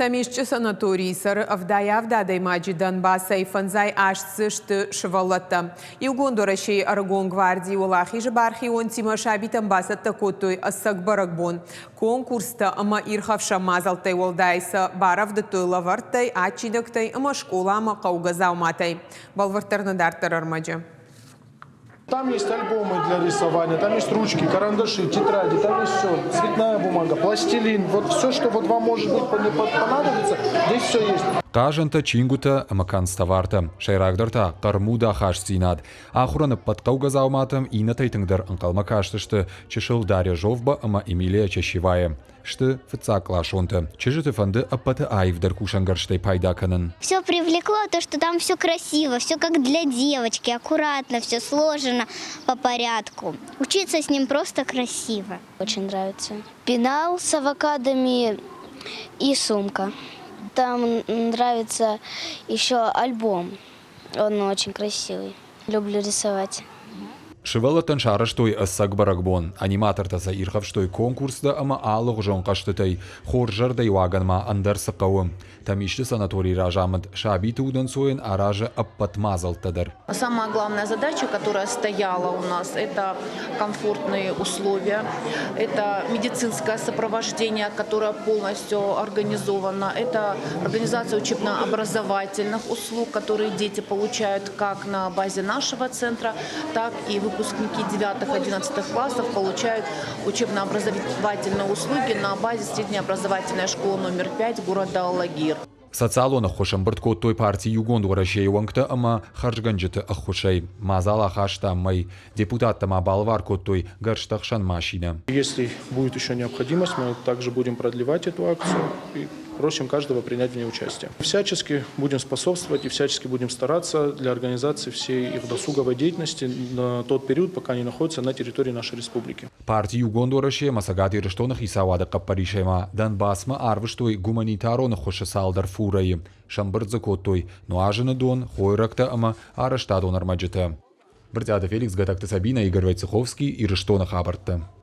Тӕмисчъы санаторийы цӕры 77 адӕймаджы Донбассӕй, 58 дзы сты сывӕллӕттӕ. Иугонд Уӕрӕсейы ӕрыгон гвардийы Уӕлахизы бархионтимӕ сабитӕн бацӕттӕ кодтой ӕцӕг бӕрӕгбон. Конкурстӕ ӕмӕ ирхӕфсӕн мадзӕлттӕй уӕлдай сӕ барӕвдыдтой лӕвӕрттӕй, адджинӕгтӕй ӕмӕ скъоламӕ хъӕугӕ дзауматӕй. Бӕлвырддӕр нӕ дарддӕр ӕрмӕджы. Там есть альбомы для рисования, там есть ручки, карандаши, тетради, там есть все, цветная бумага, пластилин, вот все, что вот вам может быть понадобится, здесь все есть. Хъазӕнтӕ, чингуытӕ ӕмӕ канцтовартӕ, сӕйрагдӕр та хъӕрмуд ахастдзинад. Ахуырӕн ӕппӕт хъӕугӕ дзауматӕм иннӕтӕй тынгдӕр ӕнхъӕлмӕ кастысты чысыл Дарья Жовба ӕмӕ Эмилия Чащевайы. Сты фыццагкъласонтӕ. Чызджыты фӕнды ӕппӕты аивдӕр кусӕнгӕрзтӕй пайда кӕнын. Все привлекло то, что там все красиво, все как для девочки, аккуратно, все сложено по порядку. Учиться с ним просто красиво. Очень нравится. Пенал с авокадами и сумка. Там нравится еще альбом. Он очень красивый. Люблю рисовать. Сывӕллӕттӕн сарӕзтой ӕцӕг бӕрӕгбон. Аниматортӕ сӕ ирхӕфстой конкурстӕ ӕмӕ алыгъуызон хъӕзтытӕй. Хорз зӕрдӕйы уагӕн ма ӕндӕр цы хъӕуы. Тӕмисчъы санаторийы разамынд сабиты удӕнцойӕн аразы ӕппӕт мадзӕлттӕ дӕр. Самая главная задача, которая стояла у нас, это комфортные условия, это медицинское сопровождение, которое полностью организовано, это организация учебно-образовательных услуг, которые дети получают как на базе нашего центра, так и выпускники 9-11 классов получают учебно-образовательные услуги на базе среднеобразовательной школы номер 5 города Алагир. Социалон ӕххуыс ӕмбырд кодтой парти Иугонд Уӕрӕсейы уӕнгтӕ ӕмӕ хӕрзгӕнджыты ӕххуысӕй. Мадзал ахаста мӕй. Депутаттӕ ма балӕвар кодтой гӕрзтӕхсӕн машинӕ. Если будет еще необходимость, мы также будем продлевать эту акцию и просим каждого принять в ней участие. Всячески будем способствовать и всячески будем стараться для организации всей их досуговой деятельности на тот период, пока они находятся на территории нашей республики. Парти Иугонд Уӕрӕсе ӕмӕ Цӕгат Ирыстоны хицауады хъӕппӕрисӕй ма Донбассмӕ арвыстой гуманитарон ӕххуысы цалдӕр фурӕйы. Сӕмбырд дзы кодтой нуазыны дон, хойрӕгтӕ ӕмӕ арӕзтадон ӕрмӕджытӕ. Брытъиаты Феликс, Гӕтӕгты Сабинӕ, Игорь Войцеховский, Ирыстоны хабӕрттӕ.